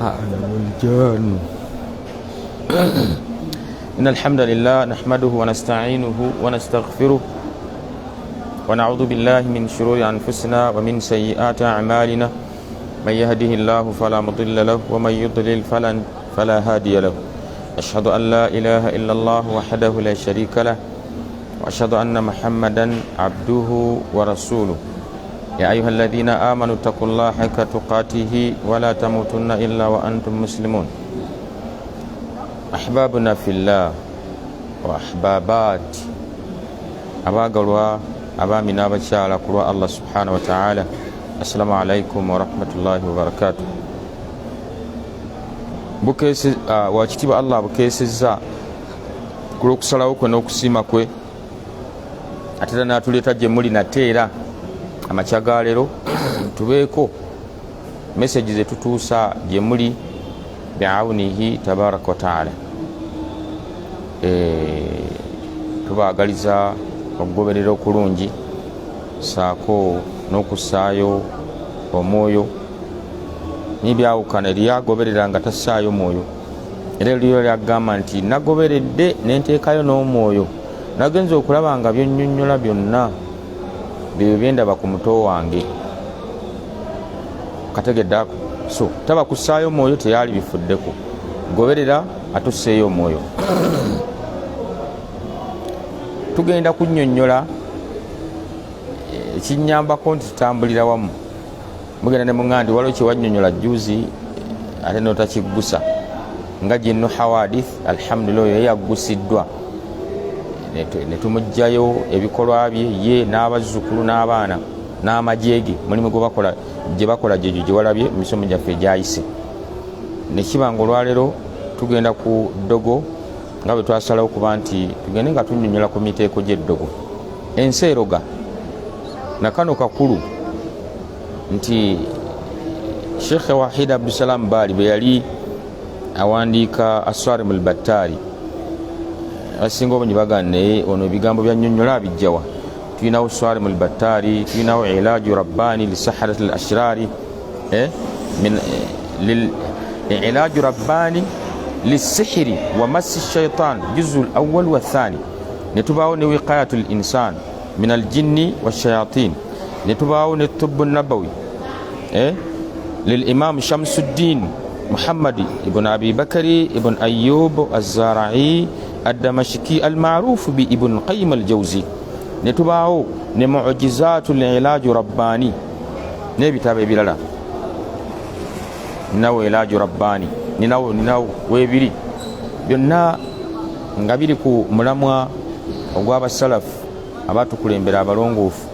أعلم الجان. إن الحمد لله نحمده ونستعينه ونستغفره ونعوذ بالله من شرور أنفسنا ومن سيئات أعمالنا، من يهده الله فلا مضل له ومن يضلل فلا هادي له. أشهد أن لا إله إلا الله وحده لا شريك له وأشهد أن محمدا عبده ورسوله. يا أيها الذين آمنوا اتقوا الله حق تقاته ولا تموتن إلا وأنتم مسلمون. أحبابنا في الله وأحبابات، abaagalwa abaami n'abakyala ku lwa Allah subhanahu wataala, assalamu alaikum warahmatullahi wabarakatuh. Wakitiibwa Allah abukeesezza ku lw'okusalawo kwe n'okusiima kwe, ate era n'atuleeta gye muli nate era amakya ga leero tubeeko message zetutuusa gye muli biaunihi tabaraka wataala. Tubaagaliza okugoberera okulungi saako n'okussaayo omwoyo nibyawukana. Eryagoberera nga tassaayo mwoyo, era eriyo lyagamba nti nagoberedde nenteekayo n'omwoyo, nagenza okulaba nga byonnyonnyola byonna byebyo byendaba ku muto wange. Kategedde ako. So taba kussaayo mwoyo, teyali bifuddeko. Goberera atusseeyo omwoyo. Tugenda kunnyonnyola ekinyambako nti tutambulira wamu. Mugenda ne muŋŋamba nti waliwo kyewannyonnyola juzi ate notakiggusa nga jinnu hawadith. Alhamdulillah, oyo yaggusiddwa ne tumuggyayo ebikolwa bye ye n'abazzukulu n'abaana n'amagye ge, mulimu gwe bakola gye bakola gyegyo gye walabye mu misomo gyaffe egyayise. Nekiba nga olwaleero tugenda ku ddogo nga bwe twasalawo kuba nti tugende nga tunnyonnyola ku miteeko gy'eddogo. Ensi eroga nakano kakulu nti Sheikh Wahid Abdusalam Baali bwe yali awandiika Aswarim al Battaari, abasinga obungi bagamba, naye ono ebigambo byannyonnyola abijjawa? Tulinawo Swarim al Battaari, tulinawo Ilaju Rabbani lisaharat al Ashrari, Ilaju Rabbani lisihiri wa massi shaitan, juzu lawal wathani, ne tubaawo ne Wiqayatu l Insan min aljinni washayatin, ne tubaawo ne Tubu Nabawi lilimam Shamsuddin Muhammad ibn Abi Bakari ibn Ayub Azarai Addamashiki almarufu bi Ibn Qayim Aljauzi, ne tubaawo ne Mujizatu Lilaju Rabbani n'ebitabo ebirala. Ninawo Ilaju Rabbani, ninawo webiri byonna nga biri ku mulamwa ogw'abasalafu abatukulembera abalongoofu.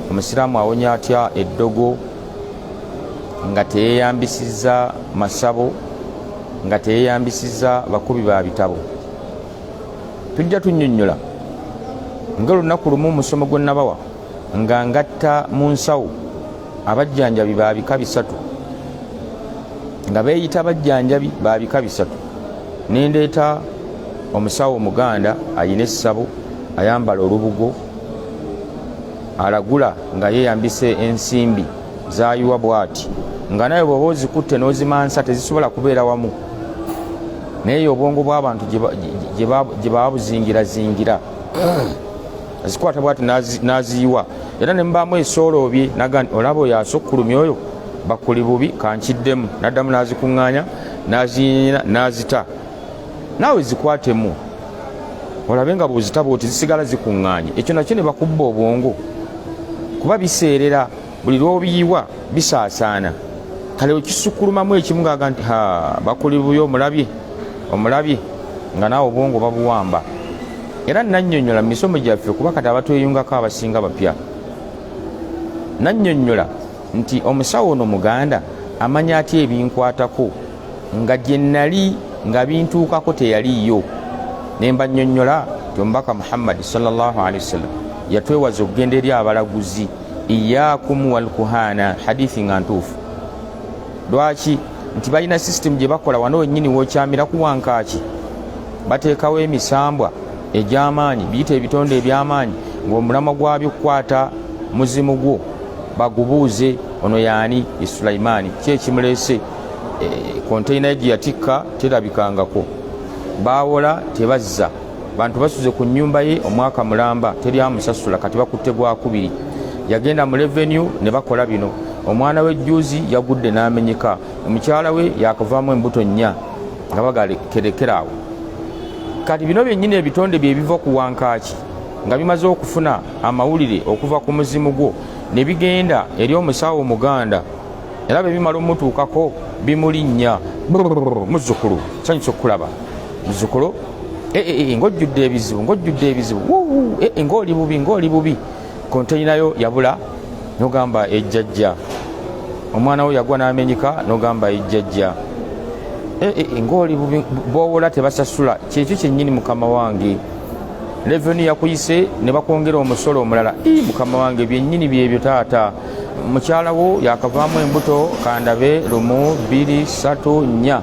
Omusiraamu awonya atya eddogo nga teyeyambisiza masabo, nga teyeyambisiza bakubi ba bitabo? Tujja tunnyonnyola nga olunaku lumu omusomo gwe nabawa nga ngatta mu nsawo abajjanjabi ba bika bisatu nga beeyita bajjanjabi ba bika bisatu, nendeeta omusawo omuganda ayina essabo, ayambala olubugo, alagula nga yeeyambisa ensimbi zayiwa bwati, nga naye bw'oba ozikutte n'ozimansa tezisobola kubeera wamu, naye obwongo bw'abantu gye baba buzingirazingira, azikwata bwati n'aziyiwa, era ne mubaamu esooloobye naga nti olaba oyo asukkulumya oyo bakuli bubi, kankiddemu. Naddamu n'azikuŋŋaanya, n'aziyinyira, n'azita. Naawe zikwatemu olabe nga bwozita bwoti zisigala zikuŋŋaanye. Ekyo nakyo ne bakubba obwongo, kuba biseerera buli lw'obiyiwa bisaasaana. Kale okisukulumamu ekimu ngaaga nti ha bakuli bubi, omulabye omulabye, nga naawe obwongo babuwamba. Era nannyonnyola mu misomo gyaffe, kuba kati abatweyungako abasinga bapya, nannyonnyola nti omusawo ono muganda amanya atya ebinkwatako nga gye nali nga bintuukako teyaliiyo? Ne mbannyonnyola nti omubaka Muhammadi sallallahu alaihi wasallam yatwewaza okugenda eri abalaguzi, iyakum walkuhana, hadithi nga ntuufu. Lwaki? Nti balina sisitemu gye bakola wano wennyini wokyamira kuwankaaki, bateekawo emisambwa egy'amaanyi, biyita ebitonde eby'amaanyi, ng'omulamwa gwabyo kukwata muzimu gwo bagubuuze, ono yaani? Ye Sulaimaani. Ki ekimuleese? Konteyina ye gye yatikka terabikangako. Baawola tebazza. Bantu basuze ku nnyumba ye omwaka mulamba, teri amusasula, kati bakutte gwakubiri. Yagenda mu revenue ne bakola bino. Omwana we jjuuzi yagudde n'amenyeka. Omukyala we yakavaamu embuto nnya nga bagalekerekeraawo. Kati bino byennyini ebitonde bye biva ku wankaaki nga bimaze okufuna amawulire okuva ku muzimu gwo ne bigenda eri omusawo omuganda, era bwe bimala omutuukako bimulinnya. Muzzukulu, sanyusa okukulaba muzzukulu. Ng'ojjudde ebizibu, ng'ojjudde ebizibu, ng'oli bubi, ng'oli bubi. Konteyina yo yabula, nogamba ejjajja. Omwana wo yagwa n'amenyeka, nogamba ejjajja. Ng'oli bubi, boowola tebasasula. Kyekyo kyennyini mukama wange. Revenue yakuyise ne bakwongera omusolo omulala. Mukama wange, byennyini byebyo taata. Mukyala wo yakavaamu embuto, kandabe, 1, 2, 3, 4.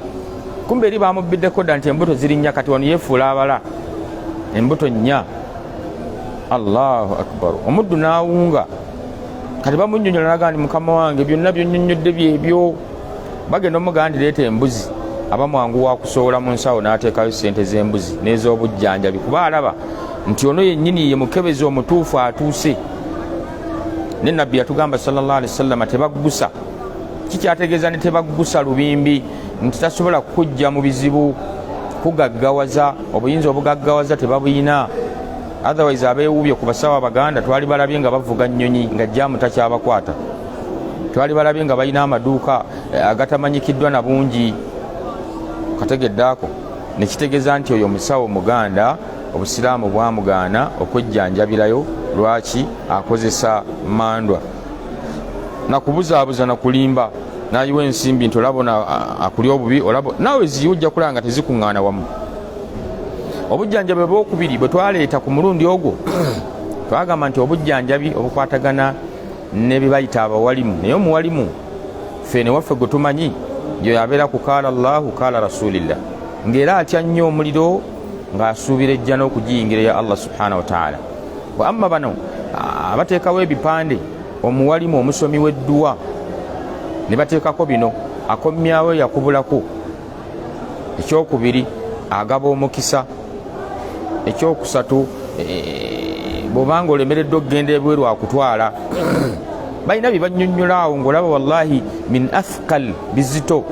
Kumbe eri bamubbiddeko dda nti embuto ziri nnya, kati wano yeefuula abala embuto nnya. Allahu akbar. Omuddu n'awunga. Kati bamunnyonnyola naga nti mukama wange byonna byonnyonnyodde byebyo. Bagenda omugamba nti leeta embuzi. Aba mwangu wa kusowola mu nsawo n'ateekayo ssente z'embuzi n'ez'obujjanjabi, kuba alaba nti ono yennyini ye mukebezi omutuufu atuuse. Ne Nabbi yatugamba sallallahu alaihi wasallam tebaggusa. Kikyategeeza ne tebaggusa lubimbi nti tasobola kukujja mu bizibu, kugaggawaza. Obuyinza obugaggawaza tebabuyina. Otherwise abeewuubye ku basawo Abaganda twali balabye nga bavuga nnyonyi nga jaamu takyabakwata. Twali balabye nga balina amaduuka agatamanyikiddwa na bungi. Kategedde ako ne kitegeeza nti oyo omusawo Muganda Obusiraamu bwamugaana okwejjanjabirayo. Lwaki akozesa mandwa nakubuzaabuza nakulimba nayiwa ensimbi nti olaba ono akuli obubi, olaba naawe ziyiwa, ojja kulaba nga tezikuŋŋaana wamu. Obujjanjabi obwokubiri bwe twaleeta ku mulundi ogwo, twagamba nti obujjanjabi obukwatagana ne bye bayita abawalimu. Naye omuwalimu ffe ne waffe gwe tumanyi yoyo abeera ku kaala Allahu kaala rasulillah, ng'era atya nnyo omuliro ng'asuubira ejjana okugiyingira ya Allah subhanahu wa ta'ala. Wa amma bano abateekawo ebipande omuwalimu omusomi w'edduwa ne bateekako bino, akomyawo eyakubulako. Ekyokubiri, agaba omukisa. Ekyokusatu, bw'obanga olemereddwa okugenda ebweru akutwala. Balina bye bannyonnyola awo ng'olaba wallahi min athqal, bizito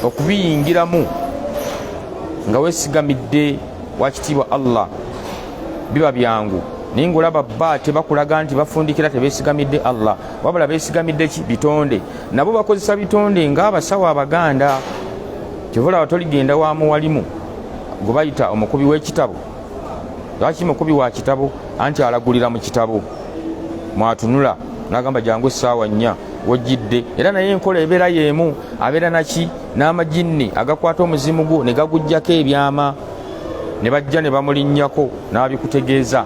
okubiyingiramu nga weesigamidde wakitiibwa Allah, biba byangu. Naye ng'olaba ba tebakulaga nti bafundikira tebeesigamidde Allah, wabula beesigamidde ki? Bitonde. Nabo bakozesa bitonde ng'abasawo Abaganda. Kyova olaba toligenda wa muwalimu gwe bayita omukubi w'ekitabo. Lwaki mukubi wa kitabo? Anti alagulira mu kitabo mwatunula n'agamba jangu essaawa 4 wojjidde. Era naye enkola ebeera y'emu, abeera naki? N'amajinni agakwata omuzimu gwo ne gaguggyako ebyama, ne bajja ne bamulinnyako n'abikutegeeza.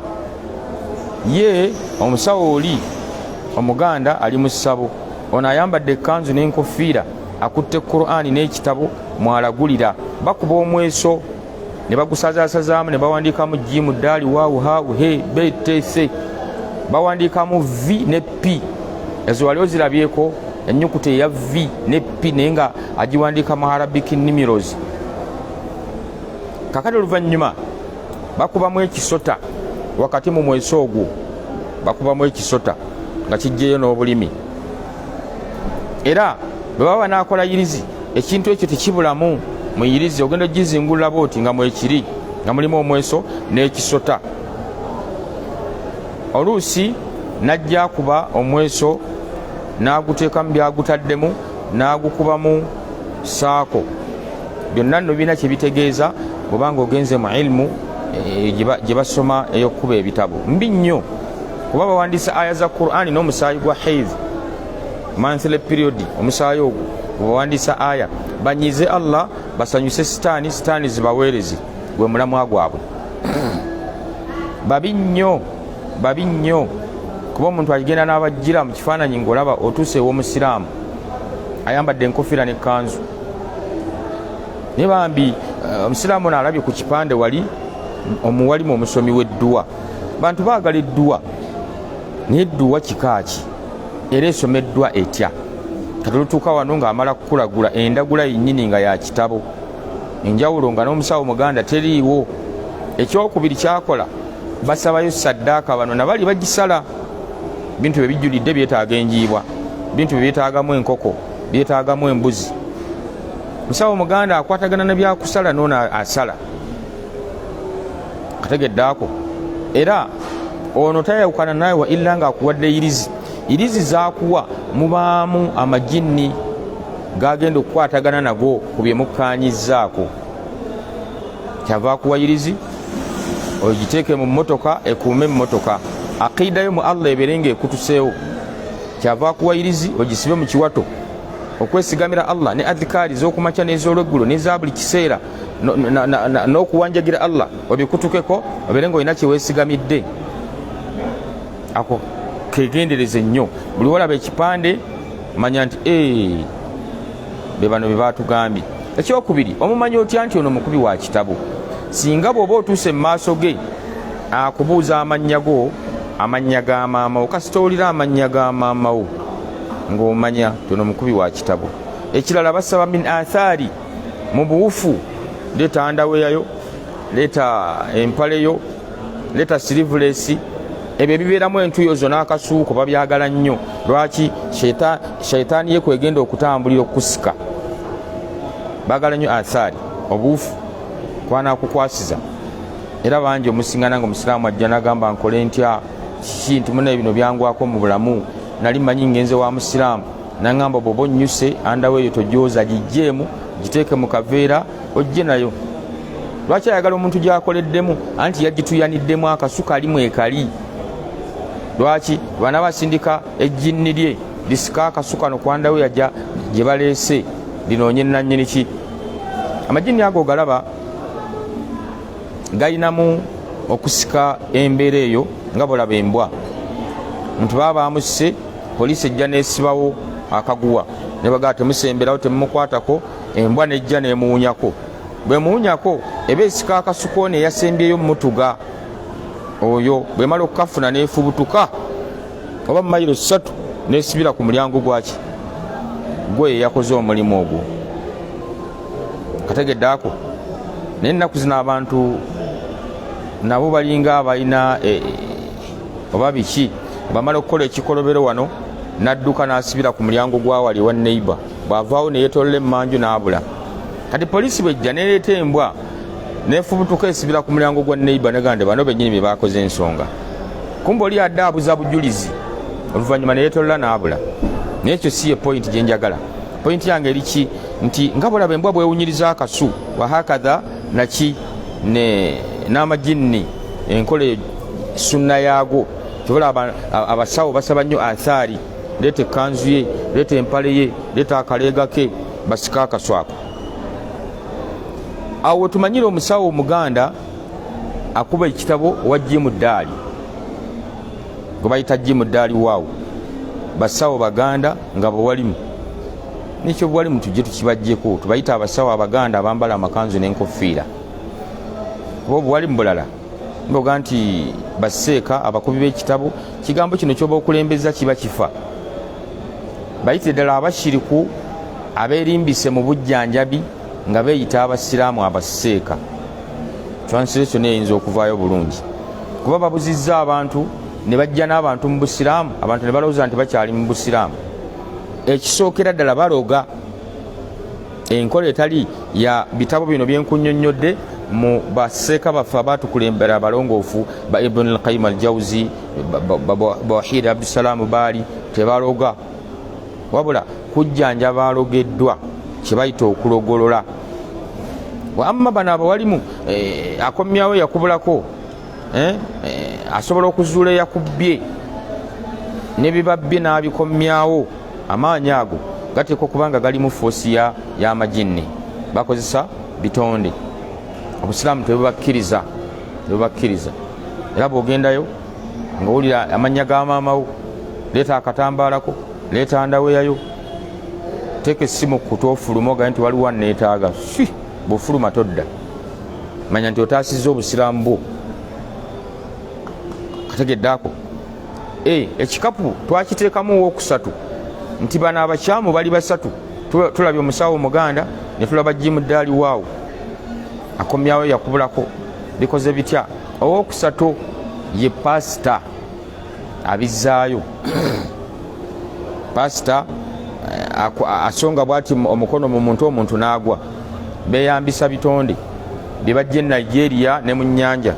Ye omusawo oli Omuganda ali mu ssabo, ono ayambadde ekkanzu n'enkofiira, akutte Qur'ani n'ekitabo mwalagulira. Bakuba omweso ne bagusazasazaamu ne bawandiikamu jiimu daali waawu haawu he be te se, bawandiikamu v ne p. Ezo wali ozirabyeko ennyukuta eya v ne p, naye nga agiwandiika mu Arabic numerals. Kakati oluvannyuma bakubamu ekisota wakati mu mweso ogwo, bakubamu ekisota nga kijjeyo n'obulimi. Era bwe baba banaakola yirizi, ekintu ekyo tekibulamu mu yirizi, ogenda ogizingulula bwoti nga mwekiri, nga mulimu omweso n'ekisota. Oluusi n'ajja akuba omweso n'aguteekamu byagutaddemu n'agukubamu saako. Byonna nno birina kye bitegeeza bw'obanga ogenze mu ilmu gye basoma ey'okukuba ebitabo. Mbi nnyo kuba bawandiisa aya za Qur'ani n'omusaayi gwa haidh, monthly period, omusaayi ogwo gwe bawandiisa aya, banyize Allah, basanyuse sitaani, sitaani zibaweereze, gwe mulamwa gwabwe. Babi nnyo, babi nnyo, kuba omuntu agenda n'abajjira mu kifaananyi ng'olaba otuuse ew'omusiraamu ayambadde enkofiira n'ekkanzu, naye bambi omusiraamu ono alabye ku kipande wali omuwalimu omusomi w'edduwa. Bantu baagala edduwa, naye edduwa kika ki era esomeddwa etya? Kati olutuuka wano ng'amala kukulagula endagula yennyini nga ya kitabo, enjawulo nga n'omusawo muganda teriiwo. Ekyokubiri kyakola, basabayo saddaaka, bano nabali bagisala, bintu bye bijjulidde byetaaga enjiibwa, bintu bye byetaagamu enkoko, byetaagamu embuzi. Musawo muganda akwatagana ne byakusala, noono asala kategedde ako. Era ono tayawukana nawe wa illa nga akuwadde irizi. Irizi zakuwa mubaamu amajinni gagenda okukwatagana nago ku byemukkanyizaako. Kyava akuwa irizi ogiteeke mu mmotoka ekuume emmotoka, aqiidayo mu Allah ebeere nga ekutuseewo. Kyava akuwa irizi ogisibe mu kiwato okwesigamira Allah ne adhikaari z'okumakya n'ez'olweggulo n'eza buli kiseera n'okuwanjagira Allah obikutukeko, obeere nga olina kyeweesigamidde. Ako kegendereze nnyo. Buli walaba ekipande manya nti be bano be batugambye. Ekyokubiri, omumanyi otya nti ono mukubi wa kitabo? Singa bw'oba otuuse mu maaso ge akubuuza amannya go, amannya ga maama wo, kasita owulira amannya ga maama wo ng'omanya ti ono mukubi wa kitabo. Ekirala, basaba min athaari, mu buwufu, leeta andaweyayo, leeta empaleyo, leeta sleeveless, ebyo ebibeeramu entuyo zo n'akasuuko babyagala nnyo. Lwaki? Shaitaani ye kwegenda okutambulira okukusika. Baagala nnyo athaari, obuwufu kwanakukwasiza. Era bangi omusingana nga omusiraamu ajja nagamba, nkole ntya, kiki, nti muna bino byangwako mu bulamu, nali manyi ngenze wa musiraamu, naŋamba bwoba onnyuse andawo eyo tojooza, gijjeemu giteeke mu kaveera ojje nayo. Lwaki ayagala omuntu gyakoleddemu? Anti yagituyaniddemu akasu kali mwekali. Lwaki bana basindika ejjinni lye lisika akasu kano kwandawo yaja gye baleese linoonye nannyini ki? Amajinni ago galaba galinamu okusika embeera eyo, nga bolaba embwa nti baba bamusse, poliisi ejja nesibawo akaguwa nebagaa temusemberawo, temumukwatako, embwa nejja nemuwunyako. Bwemuwunyako eba esika akasukooni eyasembyeyo mutuga oyo, bwemala okukafuna nefubutuka oba mumayiro 3 nesibira ku mulyango gwaki gwe yakoze omulimu ogwo. Kategedde ako. Naye ennaku zino abantu nabo balinga abalina oba biki, bamala okukola ekikolobero wano nadduka n'asibira ku mulyango gwawali ewa neighbor, bw'avaawo neyetolola emmanju n'abula. Kati poliisi bwejja nereeta embwa nefubutuka esibira ku mulyango gwa neighbor, negamba bano bennyini bye bakoze ensonga, kumba oli adde abuza bujulizi, oluvannyuma neyetolola n'abula. Naye ekyo si ye point gye njagala. Point yange eriki nti nga bolaba embwa bwewunyiriza akasu, wahakatha naki n'amajinni enkola eyo sunna yaago. Kyobola abasawo basaba nnyo athaari, leeta ekkanzu ye, leeta empale ye, leeta akaleega ke, basika akasu ako. Awo wetumanyire omusawo omuganda akuba ekitabo owa jimu ddaali gwe bayita jimu ddaali. Waawo basawo baganda nga bwewalimu nekyo bwalimu, tujje tukibajjeko, tubayite abasawo abaganda abambala amakanzu n'enkofiira, kuba obuwalimu bulala. Mboga nti baseeka abakubi b'ekitabo, kigambo kino kyoba okulembeza kiba kifa. Bayite ddala abashiriku abeerimbise mu bujjanjabi nga beeyita abasiraamu abaseeka. Translation eyinza okuvaayo bulungi, kuba babuzizza abantu ne bajja n'abantu mu busiraamu, abantu ne balowooza nti bakyali mu busiraamu. Ekisookera ddala, baloga enkola etali ya bitabo bino byenkunyonnyodde mu baseeka baffe abatukulembera abalongoofu, ba Ibn Alqayim Aljauzi, Bawahid Abdusalaamu, baali tebaloga, wabula kujjanjaba alogeddwa, kyebayita okulogolola. Amma bano abawalimu akomyawo yakubulako, asobola okuzuula eyakubbye nebibabbye n'abikomyawo. Amaanyi ago gateekwa okuba nga galimu force y'amajinni, bakozesa bitonde. Obusiraamu tebubakkiriza, tebubakkiriza. Era bw'ogendayo ng'owulira amannya ga maamawo, leeta akatambaalako, leeta ndaweyayo, teeka essimu kutu ofuluma ogaye nti waliwo aneetaaga. Si bw'ofuluma todda, manya nti otaasizza obusiraamu bwo. Kategedde ako. Ekikapu twakiteekamu owokusatu. Nti bano abakyamu bali basatu. Tulabye omusawo omuganda, ne tulaba Jimu Ddaali waawo akomyawo yakubulako bikoze bitya. Owokusatu ye pasita abizzaayo. Pasita asonga bwati omukono mu muntu, omuntu n'agwa. Beyambisa bitonde bye bajja e Nigeria ne mu nnyanja.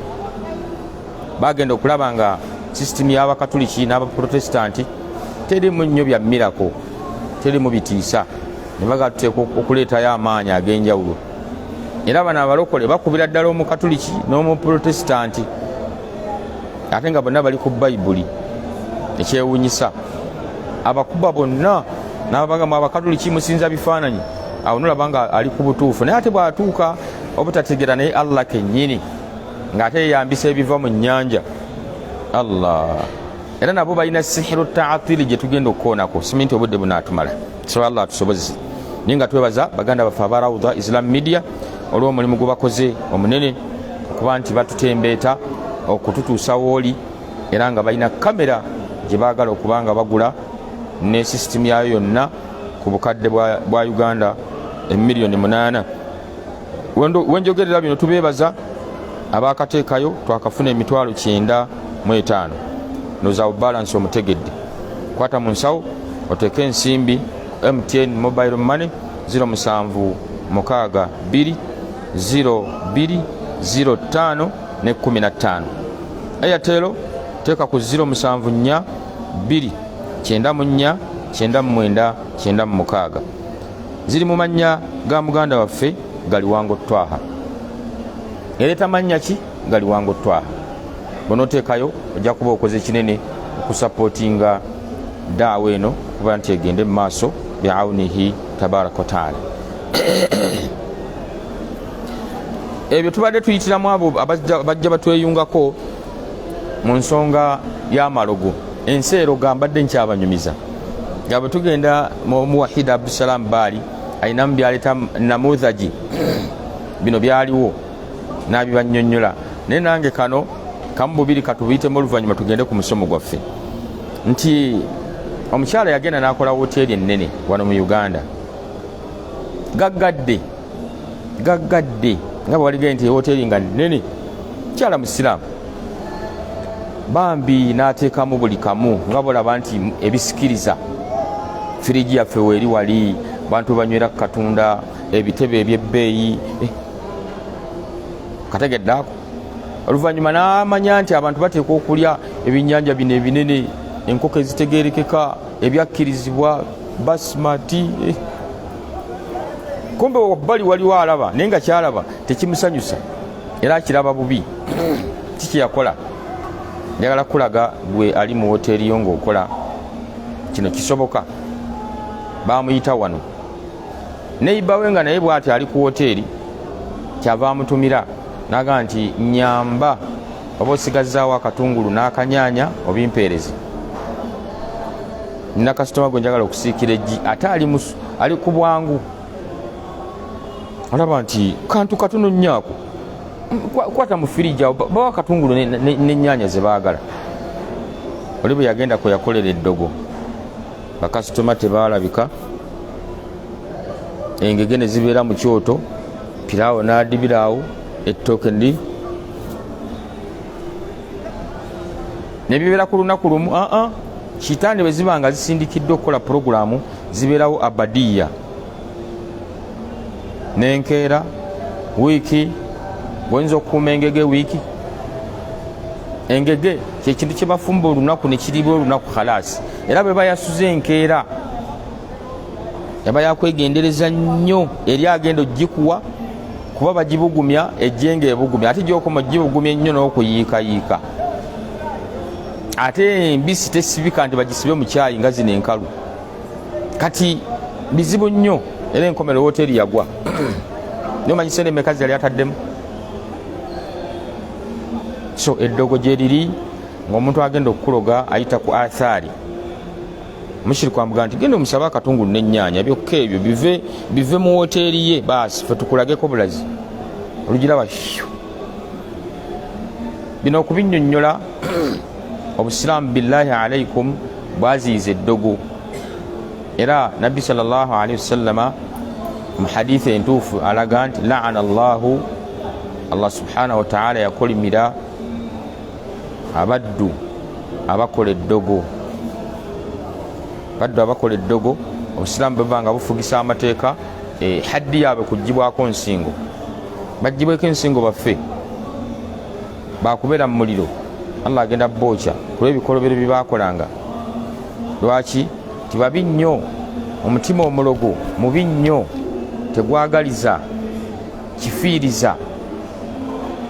Bagenda okulaba nga sisitimu y'Abakatuliki n'Abaprotestanti terimu nnyo bya mirako, terimu bitiisa, ne baga tuteeka okuleetayo amaanyi ag'enjawulo. Era bano abalokole bakubira ddala Omukatuliki n'Omuprotestanti, ate nga bonna bali ku Bayibuli. Ekyewunyisa, abakuba bonna nabagamba Abakatuliki musinza bifaananyi, awo nolaba nga ali ku butuufu, naye ate bw'atuuka obutategeera naye Allah kennyini ng'ate yeyambisa ebiva mu nnyanja. Allah, era nabo balina sihiru taatili gye tugenda okukoonako. Simanyi nti obudde bunaatumala, so Allah atusobozese. Naye nga twebaza baganda baffe aba Raudha Islam Media olw'omulimu gwe bakoze omunene okuba nti batutembeeta okututuusa wooli, era nga balina kamera gye baagala okuba nga bagula ne sisitimu yayo yonna ku bukadde bwa Uganda emiliyoni 8. Wenjogerera bino, tubeebaza abakateekayo, twakafuna emitwalo 95. Nozawo balance omutegedde. Kwata mu nsawo oteeke ensimbi MTN mobile money 0762 02 05 ne 15. Airtel teeka ku 074 2 94 99 96. Ziri mu mannya ga muganda waffe Galiwango Twaha. Ereeta mannya ki? Galiwango Twaha. Bonoteekayo ojja kuba okoze kinene okusapootinga daawa eno okuba nti egende mu maaso biaunihi tabaraka wataala. Ebyo tubadde tuyitiramu abo abajja batweyungako mu nsonga y'amalogo. Ensi eroga, mbadde nkyabanyumiza nga bwe tugenda mu Wahid Abdusalam Baali alinamu byaleeta namuthaji, bino byaliwo n'abibanyonyola, naye nange kano kamu bubiri katubiyitemu oluvannyuma tugende ku musomo gwaffe. Nti omukyala yagenda n'akola woteeri ennene wano mu Uganda, gaggadde gaggadde nga bwe waligee nti woteeri nga nnene, mukyala musiraamu bambi, n'ateekamu buli kamu nga bolaba nti ebisikiriza. Firiji yaffe weeri wali, bantu banywera ku katunda, ebitebe ebyebbeeyi. Kategedde ako. Oluvannyuma n'amanya nti abantu bateekwa okulya ebinnyanja bino ebinene, enkoko ezitegeerekeka, ebyakkirizibwa, basmati. Kumbe wabbali waliwo alaba, naye nga kyalaba tekimusanyusa era akiraba bubi. Kiki yakola? Njagala kulaga gwe ali mu woteeri yo ng'okola kino, kisoboka. Bamuyita wano neibawe nga naye bwati ali ku woteeri, kyava amutumira naga nti nyamba oba osigazaawo akatungulu n'akanyaanya obimpeereze, nina kasitoma gwe njagala okusiikira eggi, ate ali ku bwangu. Olaba nti kantu katono nnyo ako, kwata mu firiji awo, bawa akatungulu n'ennyaanya ze baagala. Oli bwe yagenda kwe yakolera eddogo, bakasitoma tebaalabika, engege ne zibeera mu kyoto, piraawo n'adibiraawo, ettooke ndi ne bibeera ku lunaku lumu. Aa, shitaani bwe ziba nga zisindikiddwa okukola puroguramu zibeerawo abadiya n'enkeera wiiki. Bwoyinza okukuuma engege wiiki, engege kyekintu kyebafumba olunaku nekiribwa olunaku, khalasi. Era bwe bayasuza enkeera eba yakwegendereza nnyo eri agenda ogikuwa, kuba bagibugumya ejje nga ebugumya, ate gyokoma ogibugumya ennyo n'okuyiikayiika. Ate embisi tesibika nti bagisibe mu kyayi nga zino enkalu. Kati bizibu nnyo. Era enkomero woteeri yagwa. Naye omanyi sente meka zeyali ataddemu? So eddogo gyeriri ng'omuntu agenda okukuloga ayita ku athaari. Mushiriku amugamba nti genda omusabe akatungulu n'ennyaanya byokka, ebyo bive mu woteeri ye, baasi fe tukulageko bulazi olugiraba. Bino okubinnyonnyola, Obusiraamu billahi alaikum bwaziyiza eddogo. Era Nabbi sallallahu alaihi wasallama mu haditha entuufu alaga nti laana llahu, Allah subhanahu wataala yakolimira abaddu abakola eddogo, baddu abakola eddogo. Obusiraamu bweva nga bufugisa amateeka, haddi yaabwe kugibwako nsingo, bagibweko ensingo, baffe bakubeera mu muliro, Allah agenda bookya kulw'ebikolobero bye bakolanga. Lwaki? Tibabi nnyo, omutima omulogo mubi nnyo, tegwagaliza kifiiriza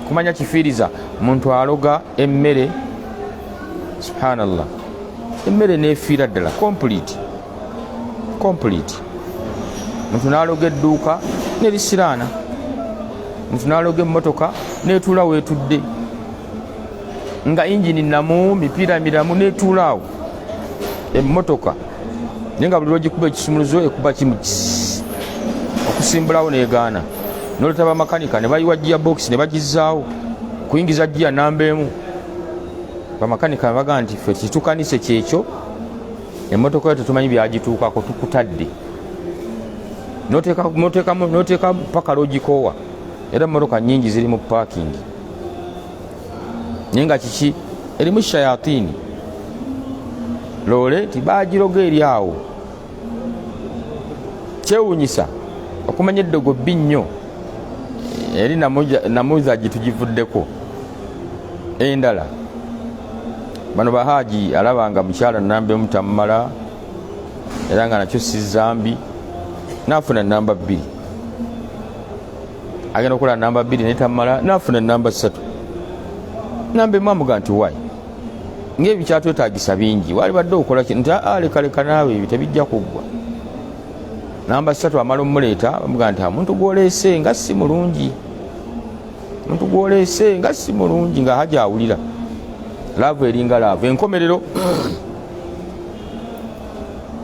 kumanya kifiiriza. Muntu aloga emmere, subhanallah, emmere nefiira ddala complete complete. Muntu naloga edduuka nerisiraana, muntu naloga emmotoka netuula weetudde nga ingini namu, mipiira miramu, netuula awo emmotoka, naye nga buli lwogikuba ekisumuluzo ekuba kimu okusimbulawo negaana. Noleta bamakanika ne bayiwa giya box ne bagizaawo kuyingiza giya namba emu. Bamakanika bagaa nti ffe kitukanise kyekyo, emmotoka yo tetumanyi byagituukako, tukutadde noteeka paka logikoowa. Era emmotoka nyingi ziri mu parking, naye nga kiki? Erimu shayatini, loole nti bagiroga eri awo. Kyewunyisa okumanya eddogo bbi nnyo eri namuzaji tugivuddeko. Endala, bano bahaji alaba nga mukyala namba emu tamumala, era nga nakyo si zambi, nafuna namba 2. Agenda okukola namba 2 naye tamumala, nafuna namba 3. Namba emu amuga nti wai ngaebikyatwetagisa bingi, wali badde okola nti aa lekaleka naawe, ebyo tebijja kuggwa. Namba 3 amala omuleeta, bamuga nti omuntu gwoleese nga si mulungi, omuntu gwoleese nga si mulungi. Nga haja awulira laavu eringa laavu. Enkomerero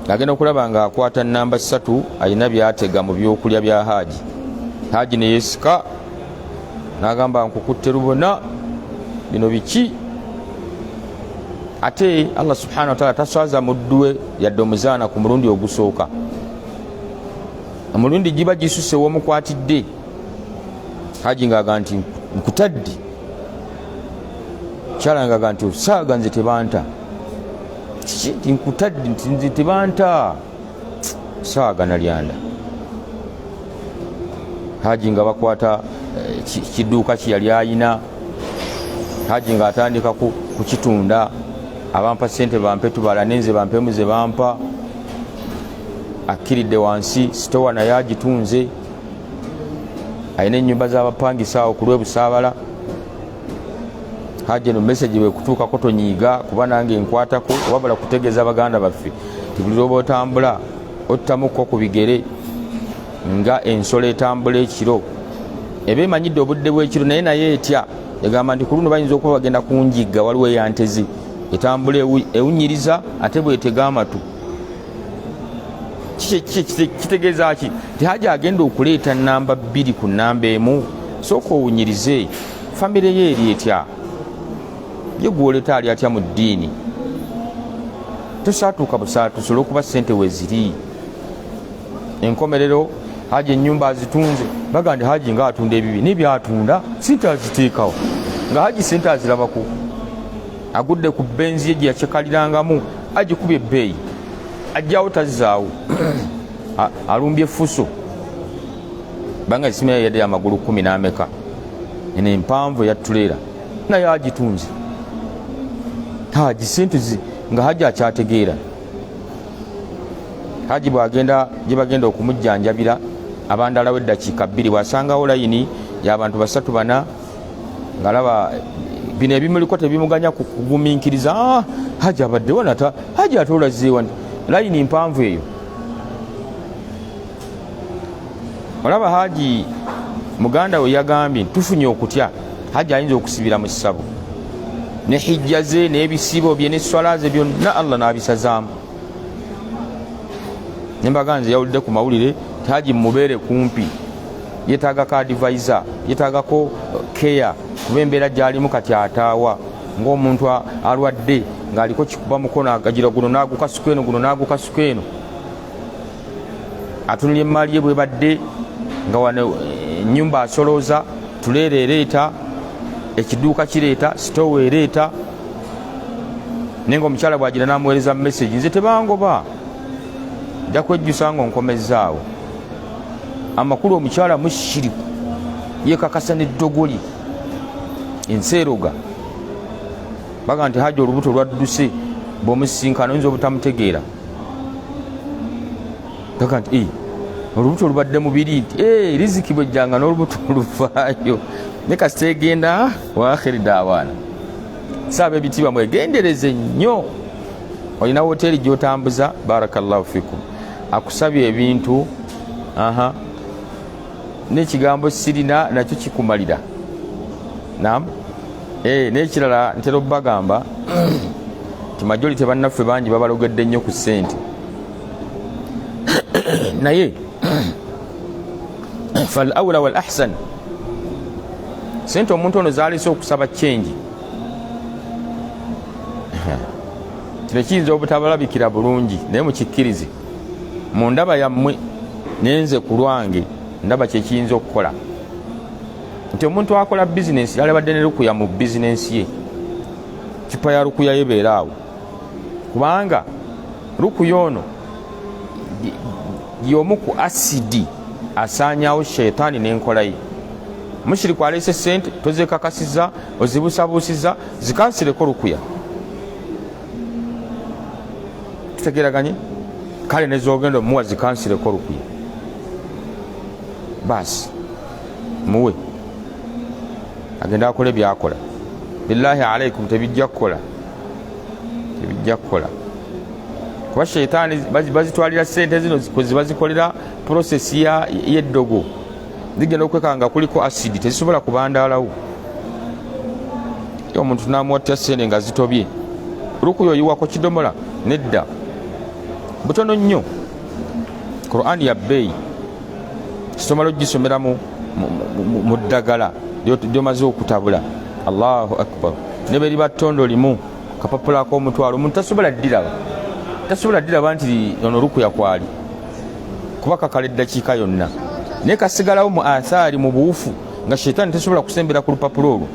agenda okulaba nga akwata namba 3 alina byatega mu byokulya bya haji. Haji neyesika nagamba nkukutte lubona, bino biki? Ate Allah subhanahu wataala taswaza mudduwe yadde omuzaana ku mulundi ogusooka. Omulundi giba gisuse womukwatidde, haji ngaaga nti nkutadde, kyala ngaga nti osaaga, nze tebanta. Kiki? Nti nkutadde, nti nze tebanta, saaga nalyanda. Haji nga bakwata kiduuka kye yali ayina, haji nga atandika kukitunda, abampa sente bampe tubala, nenze bampemu ze bampa. Akkiridde wansi, sitowa naye agitunze, alina ennyumba z'abapangisa awo ku lwebusaabala. Haji, eno message bwekutuukako tonyiiga, kuba nange nkwatako, wabula kutegeeza baganda baffe ti buli lwoba otambula ottamukko ku bigere nga ensolo etambula ekiro, eba emanyidde obudde bw'ekiro, naye naye etya, egamba nti ku luno bayinza okuba bagenda kunjigga, waliwo eyantezi etambula ewunyiriza ate bwetega amatu. Kitegeeza ki? Nti haji agenda okuleeta namba 2 ku namba 1, sooka owunyirize famire ye eri etya, ye gwoleeta ali atya mu ddiini. Tosaatuuka busaatuusi olwokuba sente weziri. Enkomerero haji ennyumba azitunze, baga nti haji nga atunda ebibi, naye byatunda sente aziteekawo, nga haji sente azirabako. Agudde ku benzi ye gye yakekalirangamu, agikubye ebbeeyi, ajjawo tazzaawo, alumbye fuso banga simira yadde amagulu 10 n'ameka, eno empanvu eyattuleera naye agitunze. Haji sente nga haji akyategeera. Haji bwagenda gye bagenda okumujjanjabira, abandalawo eddakiika 2, bwasangawo layini y'abantu 3 4, ng'alaba bino ebimuliko tebimuganya kugumiikiriza. Haji abaddewo nata haji ate olazeewa? Layini mpanvu eyo. Olaba haji muganda we yagambye tufunye okutya, haji ayinza okusibira mu ssabo ne hijja ze n'ebisibo bye n'esswala ze byonna Allah n'abisazaamu. Nembaga nze yawulidde ku mawulire ti haji mubeere kumpi, yetaagako advisor, yetaagako care, kuba embeera gyalimu kati ataawa ng'omuntu alwadde ng'aliko kikuba mukono, agagira guno n'agukasuka eno, guno n'agukasuka eno. Atunulya emaali ye bwebadde nga wano enyumba asolooza, tuleera ereeta, ekiduuka kireeta, sitowa ereeta, naye nga omukyala bwagira namuweereza message, nze tebangoba, nja kwejjusa nga onkomezzaawo. Amakulu omukyala mushiriku yekakasa neddogoli ensi eroga. Baga nti haji olubuto lwadduse, bwomusisinkana oyinza obutamutegeera. Baga nti olubuto lubadde mubiri, nti riziki bwejjanga n'olubuto luvaayo, ne kasita egenda waakhiri daawaana. Saaba ebitiibwa, mwegendereze nnyo. Olina woteeri gyotambuza, barakallahu fikum, akusabye ebintu, aha, n'ekigambo sirina nakyo kikumalira. Nam n'ekirala ntera obbagamba nti majority bannaffe bangi babalogedde nnyo ku ssente, naye fal aula wal ahsan, sente omuntu ono zalese okusaba change, kino kiyinza obutabalabikira bulungi, naye mukikkirize mu ndaba yammwe, nenze ku lwange ndaba kyekiyinza okukola nti omuntu akola bizinensi yalabadde ne lukuya mu bizinensi ye, cupa ya lukuya ye beera awo, kubanga lukuya ono y'omu ku asidi asaanyawo sheitaani n'enkola ye. Mushiriku aleese sente, tozekakasiza, ozibusabuusiza, zikansireko lukuya. Tutegeraganye? Kale nezogenda omuwa zikansireko lukuya, baasi muwe agenda akole byakola. Billahi alaikum, tebijja kukola, tebijja kukola, kuba sheitaani bazitwalira sente zino kwezibazikolera prosesi y'eddogo, zigenda okwekanga kuliko asidi, tezisobola kubandaalawo. Omuntu namuwatya sente nga zitobye, lukuya oyiwako kidomola nedda, butono nnyo. Qur'ani ya bbeeyi, kisomala ogisomera mu ddagala lyomaze okutabula. Allahu akbar, ne bwe liba ttondo limu kapapula ak'omutwalo, omuntu tasobola ddiraba, tasobola ddiraba nti ono lukuya kwali, kuba kakala eddakiika yonna, naye kasigalawo mu athaari, mu buwufu, nga sheitaani tasobola kusembera ku lupapula olwo.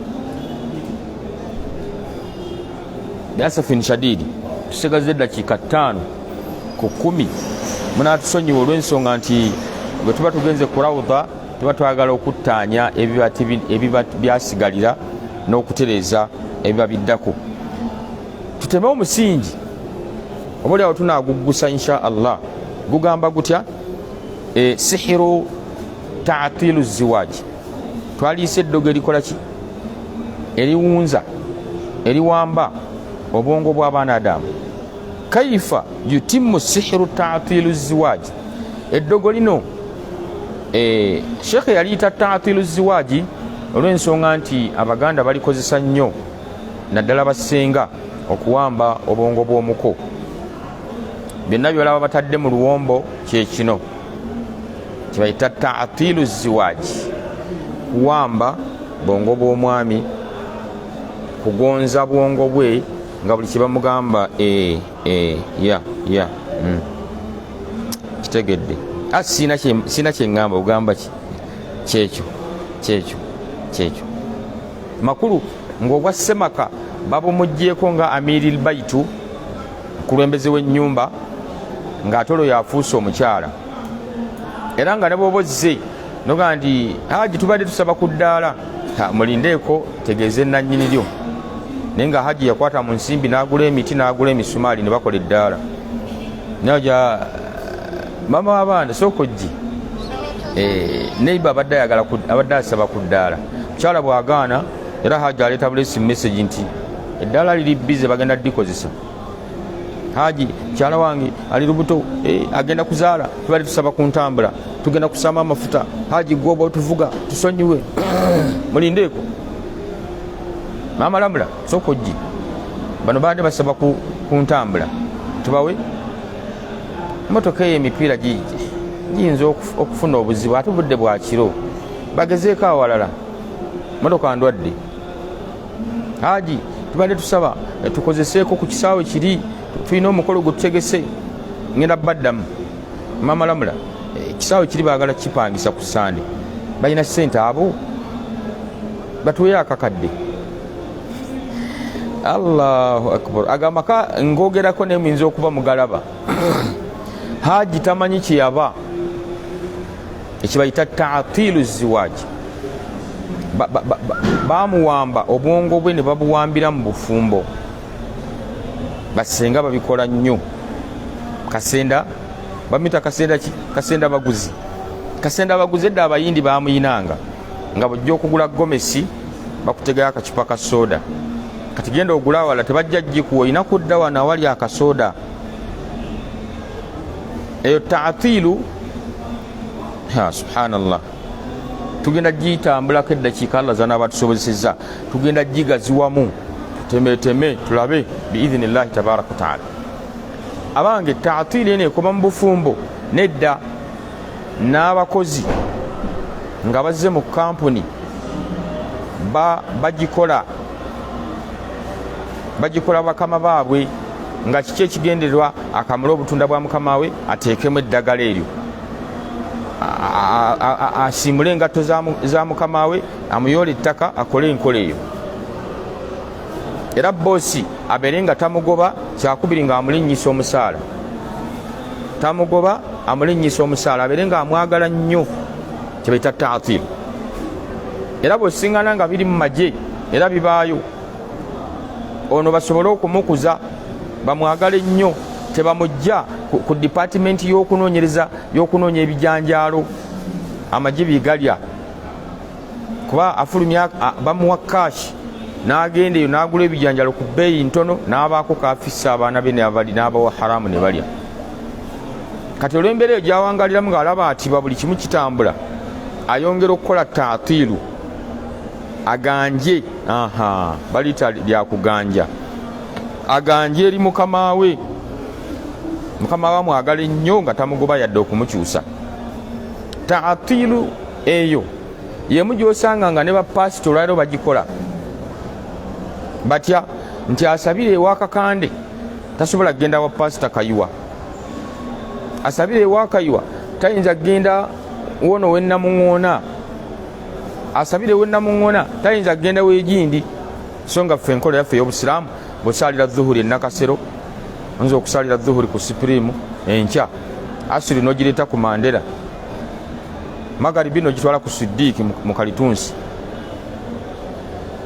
Biasafin shadidi, tusigaza eddakiika 5 ku 10. Munatusonyiwa olw'ensonga nti bwe tuba tugenze ku rawudha tuba twagala okuttaanya ebiba byasigalira n'okutereeza ebiba biddako, tuteme omusingi oba oliawo tunaguggusa insha Allah. Gugamba gutya? Sihiru taatilu ziwaji, twaliisa eddogo erikola ki? Eriwunza, eriwamba obwongo bw'abaana Adamu. Kaifa yutimu sihiru taatilu ziwaji? Eddogo lino shekhe yaliyita taatilu ziwaji olw'ensonga nti Abaganda balikozesa nnyo, naddala basenga, okuwamba obwongo bw'omuko. Byonna byolaba batadde mu luwombo kyekino kyebayita taatilu ziwaji, kuwamba bwongo bw'omwami, kugonza bwongo bwe, nga buli kyebamugamba ya ya kitegedde. Sina kyeŋŋamba, ogamba ki? Kyekyo, kyekyo, kyekyo. Makulu ng'obwa ssemaka babumuggyeeko nga amiri lbaitu, mukulembeze w'ennyumba, ng'ate olwo yafuuse omukyala. Era nga ne bw'oba ozze nogaa nti haji tubadde tusaba ku ddaala, mulindeeko tegeeze nannyini lyo, naye nga haji yakwata mu nsimbi n'agula emiti n'agula emisumaali ne bakola eddaala. Naja mama w'abaana sooka ojje, neiba abadde ayagala, abadde asaba ku ddaala. Mukyala bw'agaana, era haji aleeta bulesi message nti eddaala liri bize, bagenda ddikozesa. Haji, mukyala wange ali lubuto, agenda kuzaala, tubadde tusaba ku ntambula, tugenda kusama amafuta. Haji gwoba otuvuga, tusonyiwe, mulindeeko. Maama lamula sooka ojje, bano baadde basaba ku ntambula, tubawe motoka eyo, emipiira giyinza okufuna obuzibu, ate obudde bwa kiro, bagezeeko awalala, motoka ndwadde. Haji tubadde tusaba tukozeseeko ku kisaawe kiri, tulina omukolo gwe tutegese, ngenda baddamu. Mama lamula Ekisaawe kiri baagala kipangisa ku Sande, balina sente abo batuweyo akakadde. Allahu akbar. Agamaka ngogerako naye muyinza okuba mugalaba. Haji tamanyi kyeyaba, ekibayita taatilu ziwaji. Bamuwamba obwongo bwe ne babuwambira mu bufumbo. Basenga babikola nnyo. Kasenda bamita kasenda ki? Kasenda baguzi. Kasenda baguzi edda Abayindi bamuyinanga nga bujja okugula gomesi, bakutegayo akacupa ka soda. Kati genda ogula awala tebajja gikuwa, olina kudda wano awali akasoda. Eyo taatilu. Subhanallah, tugenda giyitambulako eddakiika Allah zanaaba tusobozesezza, tugenda gigaziwamu tutemeteme tulabe biidhinillahi tabaraka wataala. Abange, taatiili eno ekoma mu bufumbo? Nedda. N'abakozi nga bazze mu kampuni bagikola, bagikola bakama baabwe. Nga kiki ekigendererwa? Akamule obutunda bwa mukama we, ateekemu eddagala eryo, asiimule engatto za mukama we, amuyoole ettaka, akole enkola eyo. Era boosi abeere nga tamugoba. Kyakubiri, nga amulinnyisa omusaala. Tamugoba, amulinnyisa omusaala, abeere nga amwagala nnyo, kyebaita taatil. Era bwosiŋŋana nga biri mu magye, era bibaayo. Ono basobole okumukuza, bamwagale nnyo, tebamujja ku dipatimenti y'okunoonyereza, y'okunoonya ebijanjaalo amagye byegalya, kuba afulumya, bamuwa kashi n'agenda eyo n'agula ebijanjalo ku bbeeyi ntono, n'abaako kafissa abaana be n'abawa haramu ne balya. Kati olw'embeera eyo gyawangaliramu ng'alaba atiba buli kimu kitambula, ayongera okukola taatiiru, aganje. Aha, baliyita lyakuganja. Aganje eri mukama we, mukama we amwagala ennyo nga tamugoba yadde okumukyusa. Taatiiru eyo yemu gyosanga nga ne bapasita olwaliro bagikola. Batya nti asabire ewa Kakande tasobola kugenda wa Pasita Kayiwa, asabire ewa Kayiwa tayinza kugenda wono wenamuŋoona, asabire wenamuŋoona tayinza kugenda wegindi. So nga ffe enkola yaffe ey'obusiraamu, bwosaalira dhuhuri enakasero, oyinza okusalira dhuhuri ku Sipirimu enkya, asiri nogireeta ku Mandera, magaribi nogitwala ku Sidiiki mu kalitunsi,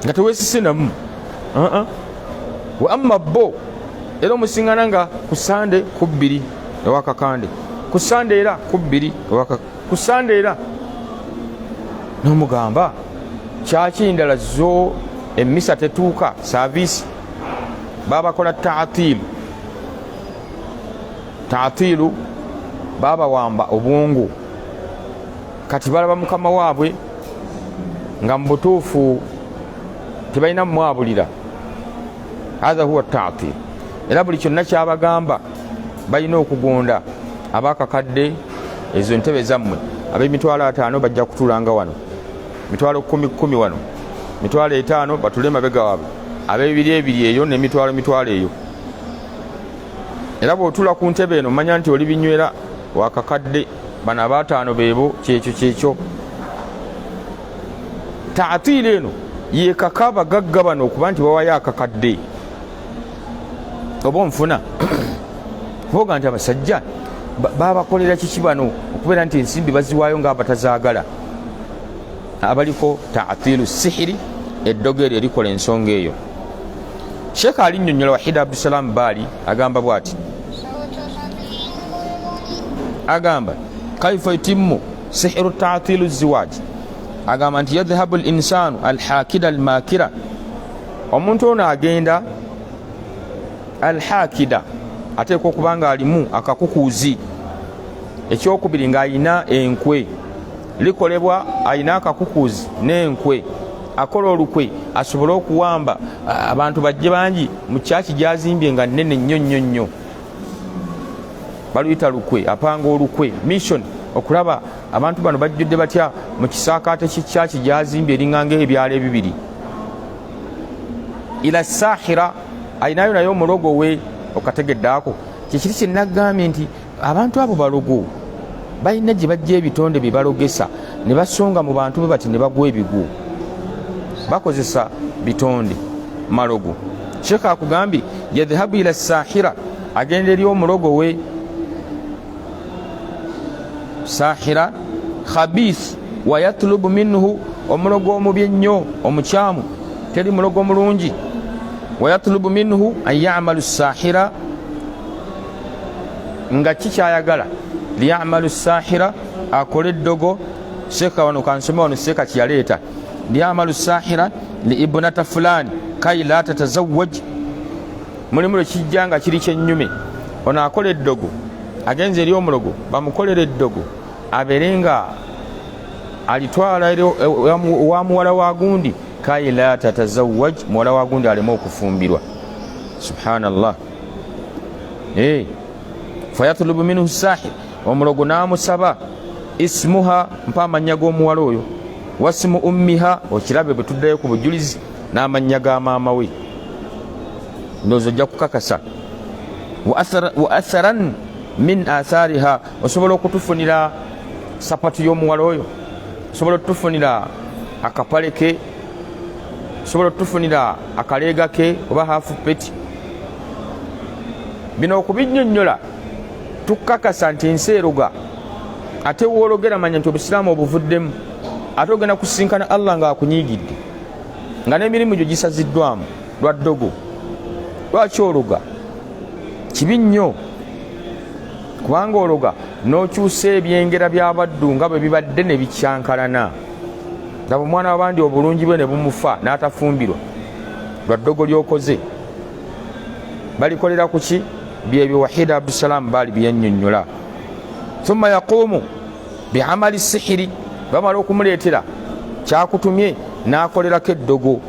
nga tewesise namu. Wa amma bo era omusingana nga ku Sande ku 2 ewakakande, ku Sande era ku 2, ku Sande era nomugamba kyaki ndala zo emisa tetuuka saavisi. Babakola taatilu. Taatilu, babawamba obwongo. Kati balaba mukama waabwe nga mu butuufu tebalina mumwabulira. Hatha huwa taatil. Era buli kyonna kyabagamba balina okugonda. Abakakadde, ezo entebe zammwe, ab'emitwalo 50 bajja kutuulanga wano, 10,000 10,000 wano, 50,000 batule emabega waabwe, ab'ebiri ebiri eyo n'emitwalo mitwalo eyo. Era bw'otuula ku ntebe eno, manya nti oli binywera wakakadde, bano abaataano beebo. Kyekyo kyekyo taatiiri eno yekaka abagagga bano okuba nti bawayo akakadde. Oba onfuna kuboga nti abasajja babakolera kiki bano okubeera nti ensimbi baziwaayo nga abatazaagala? Abaliko taatiiru sihiri, eddogo eryo erikola ensonga eyo. Sheekh alinnyonnyola, Wahida Abdusalaamu Baali agamba bwati, agamba kaifa yutimmu sihiru taatilu ziwaji. Agamba nti yadhhabu linsanu alhakida almakira. Omuntu ono agenda alhakida, ateekwa okuba nga alimu akakukuuzi. Ekyokubiri, ng'alina enkwe. Likolebwa alina akakukuuzi n'enkwe, akola olukwe asobole okuwamba abantu bajje bangi mu kyaki gyazimbye nga nnene nnyo nnyo nnyo. Baluyita lukwe, apanga olukwe, mission okulaba abantu bano bajjudde batya mu kisaakaate ky'ekyaki gyazimbye eringanga ebyalo ebibiri. Ila sahira, alinayo naye omulogo we. Okategedde ako kyekiri kyenagambye nti abantu abo balogo. Balina gye bajja ebitonde bye balogesa ne basonga mu bantu bwe bati ne bagwa ebigwo. Bakozesa bitonde malogo. Sheekh akugambye yadhhabu ila sahira, agenda eri omulogo we sahira khabith, wayatlubu minhu, omulogo omubi ennyo omukyamu, teri mulogo mulungi. Wayatlubu minhu an yamalu sahira, nga kikyayagala liyamalu sahira, akole eddogo. Seeka wano kansome wano seeka kyeyaleeta, liyamalu sahira li ibnata fulani kai la tatazawaj. Mulimu lwe kijja nga kiri kyennyume, ono akola eddogo agenze eri omulogo bamukolera eddogo abeere nga alitwala wa muwala wa gundi, kai la tatazawaj, muwala wa gundi aleme okufumbirwa. Subhanallah. Hey. Fayatlubu minhu sahir, omulogo n'amusaba ismuha, mpa amannya g'omuwala oyo, wasimu ummiha, okirabe bwe tuddayo ku bujulizi n'amannya ga maama we, ndowooza ojja kukakasa. Wa atharan min athariha, osobola okutufunira sapatu y'omuwala oyo, osobola okutufunira akapale ke, osobola okutufunira akaleega ke oba hafu peti. Bino okubinnyonnyola tukakasa nti ensi eroga, ate woologera manya nti obusiraamu obuvuddemu, ate ogenda kusisinkana Allah ng'akunyiigidde, nga n'emirimu gyo gisaziddwamu lwa ddogo. Lwaki ologa? Kibi nnyo, kubanga ologa n'okyusa ebyengera by'abaddu nga bwe bibadde ne bikyankalana. Laba omwana w'abandi obulungi bwe ne bumufa n'atafumbirwa lwa ddogo ly'okoze. Balikolera ku ki? Byebyo Wahida Abdusalaamu baali byennyonnyola. Thumma yaquumu biamali sihiri, bamala okumuleetera kyakutumye n'akolerako eddogo.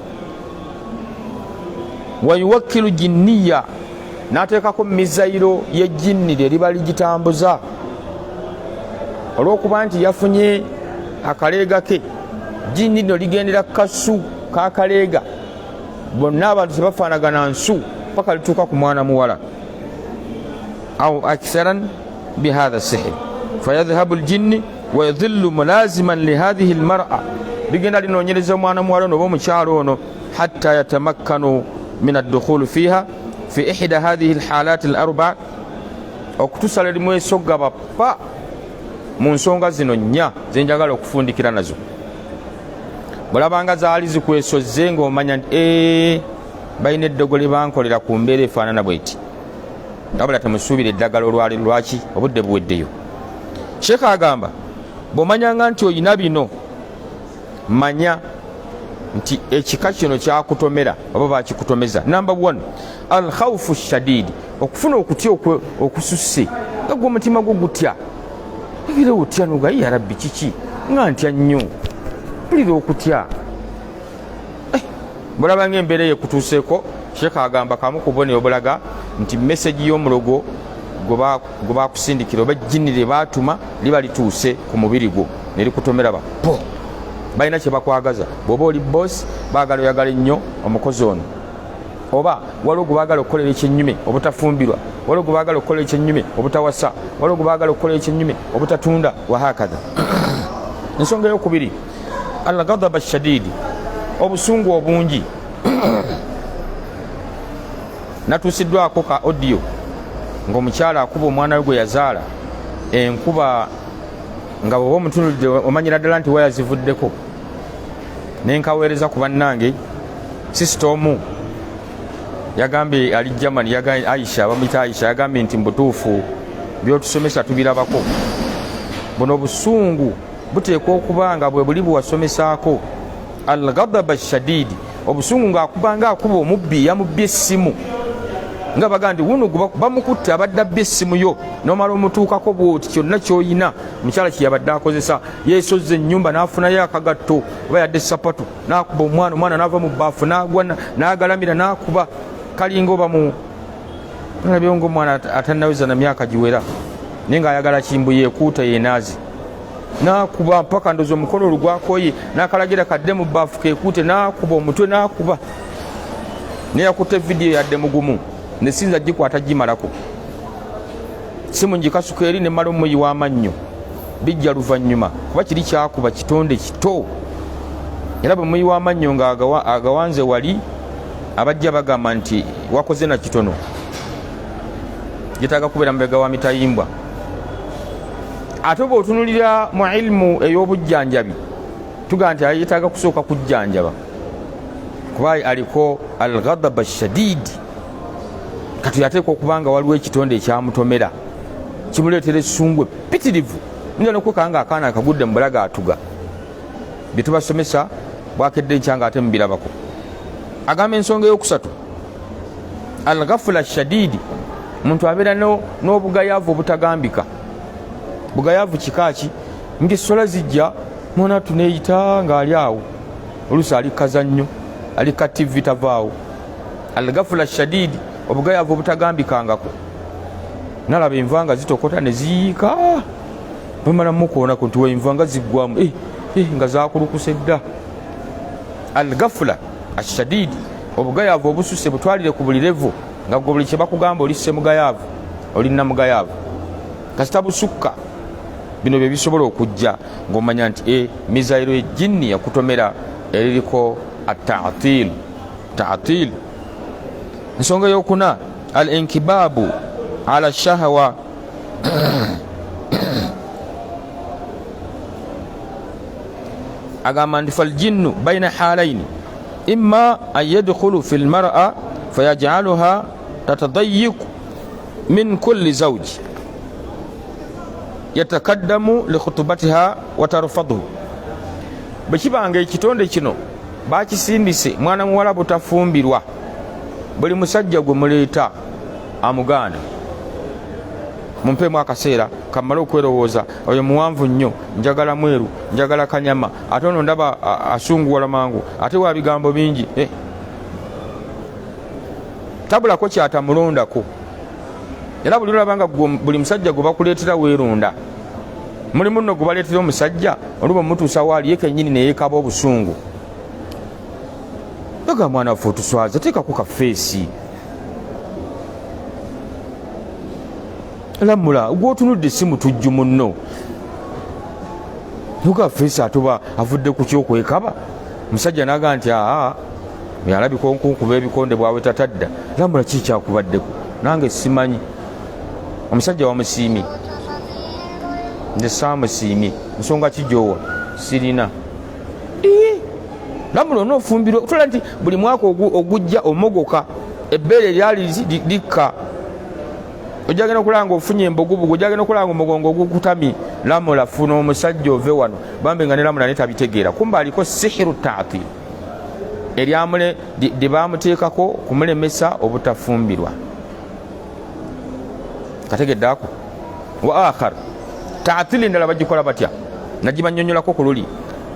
Wayuwakkilu jinniya, n'ateekako mizayiro y'ejjinni lye liba ligitambuza, olw'okuba nti yafunye akaleega ke, jinni lino ligendera kasu k'akaleega. Bonna abantu tebafaanagana nsu paka lituuka ku mwana muwala au aktharan bihatha sihir, fayadhhabu ljinni wayadhillu mulaziman lihadhihi lmara, ligenda linoonyereza omwana muwala ono oba omukyalo ono, hatta yatamakkanu min addukhulu fiha fi ihda hadhihi lhalat larba, okutusa limwesogga bapa mu nsonga zino nnya zenjagala okufundikira nazo. Bwolabanga zaali zikwesozze ng'omanya nti ee balina eddogo lye bankolera ku mbeera efaanana bweti, wabula temusuubira eddagala olwaleero. Lwaki? Obudde buweddeyo. Sheekh agamba bw'omanyanga nti olina bino, manya nti ekika kino kyakutomera oba bakikutomeza. Namba 1, alkhawfu shadidi, okufuna okutya okususse, nga gwe omutima gwo gutya, era otya noga ya rabbi kiki nga ntya nnyo, mpulira okutya. Bulaba nga embeera eyekutuuseeko. Sheekh agamba kamu ku bubonero obulaga nti mesegi y'omulogo gwe bakusindikira oba ejjini lye baatuma liba lituuse ku mubiri gwo ne likutomera ba po, balina kye bakwagaza. Bw'oba oli bosi, baagala oyagala ennyo omukozi ono, oba waliwo gwe baagala okukolera ekyennyume obutafumbirwa, waliwo gwe baagala okukolera ekyennyume obutawasa, waliwo gwe baagala okukolera ekyennyume obutatunda, wahakadha. Ensonga eyokubiri, alghadaba shadidi, obusungu obungi. Natuusiddwako ka audio ng'omukyala akuba omwana we gwe yazaala enkuba, nga bw'oba omutunulidde omanyira ddala nti waya zivuddeko. Nenkaweereza ku bannange. Sisita omu yagambye ali Germany, Aisha, bamuyita Aisha, yagambye nti mubutuufu byotusomesa tubirabako. Buno obusungu buteekwa okuba nga bwe buli bwewasomesaako, alghadaba shadidi, obusungu ng'akuba nga akuba omubbi yamubbye essimu, nga baga nti wuno bamukutte abadde abbye essimu yo, nomala omutuukako bwoti kyonna kyoyina. Omukyala kyeyabadde akozesa yesozza ennyumba n'afunayo akagatto oba yadde sapatu, n'akuba omwana, omwana n'ava mu bbaafu n'agwa n'agalamira n'akuba kalinga oba mu nalabyewo ngaomwana atannaweza na myaka giwera, naye ng'ayagala kimbu yekuuta yenaazi, n'akuba mpaka ndoza omukono olugwakoye n'akalagira kadde mu bbaafu kekuute, n'akuba omutwe n'akuba. Naye yakutte vidiyo yadde mugumu nesinza gikwata gimalako simu ngikasuka eri nemala omuyiwa amannyo. Bijja luvannyuma, kuba kiri kyakuba kitonde kito. Era bwe muyiwa amannyo nga agawanze wali, abajja bagamba nti wakoze na kitono, gyetaaga kubeera mubega wa mitayimbwa. Ate oba otunulira mu ilimu ey'obujjanjabi, tugamba nti yetaaga kusooka kujjanjaba, kuba aliko alghadaba shadidi. Kati yateekwa okuba nga waliwo ekitonde ekyamutomera kimuleetera essungu eppitirivu, yinza nokwekanga nga akaana akagudde mu bulago atuga. Byetubasomesa bwakedde enkya nga ate mubirabako. Agamba ensonga eyokusatu, alghafula shadidi, muntu abeera n'obugayavu obutagambika. Bugayavu kika ki? Ngaessola zijja, mwana tuneyita ng'ali awo, oluusi ali kazannyo, ali ka TV, tavaawo. Alghafula shadidi, obugayavu obutagambikangako. Nalaba enva nga zitokota ne ziyiika, bamala mukoonako nti wenva nga ziggwamu, nga zakulukuse dda. Alghafula ashadidi, obugayavu obususe, butwalire ku buli levo, nga gwe buli kyebakugamba oli ssemugayaavu, oli namugayaavu. Kasita busukka, bino bye bisobola okujja ng'omanya nti mizayiro ejinni yakutomera eririko atatil tatil. Ensonga eyokuna, al inkibaabu ala shahawa. Agamba nti faljinnu baina halaini, imma an yadkhulu fi lmara fayajaluha tatadayiku min kulli zawji yatakaddamu likhutubatiha watarfadhu. Bwe kibanga ekitonde kino bakisindise mwana muwala butafumbirwa, buli musajja gwe muleeta amugaana, mumpeemu akaseera kamale okwerowooza, oyo muwanvu nnyo, njagala mweru, njagala kanyama, ate ono ndaba asunguwala mangu, ate wa bigambo bingi, Tabulako kyatamulondako. Era buli olaba nga buli musajja gwe bakuleetera weeronda, mulimu nno gwe baleetera omusajja oluba omutuusa waali ye kennyini neyekaba obusungu, aga mwana waffe otuswaza, teekako kafeesi, lamula gwotunudde si mutujju munno, nuga feesi atuba avudde ku kyokwekaba. Musajja naga nti aa, alabika onkunkuba ebikonde bwawe tatadda. Lamula, ki kyakubaddeko? Nange simanyi. Omusajja wamusiimye, nze saamusiimye. Nsonga ki gyowa? Sirina. Lamula, onoofumbirwa otula nti buli mwaka ogujja omogoka, ebbeere lyali likka, ojagenda okulaba nga ofunye embugubugu, ojagenda okulaba nga omugongo ogukutamye. Lamula, funa omusajja ove wano. Bambi nga ne lamula naye tabitegeera, kumba aliko sihiru tatil eryamule lyebamuteekako kumulemesa obutafumbirwa. Kategedde ako. Wa akhar taatili endala bagikola batya? Nagibanyonyolako ku luli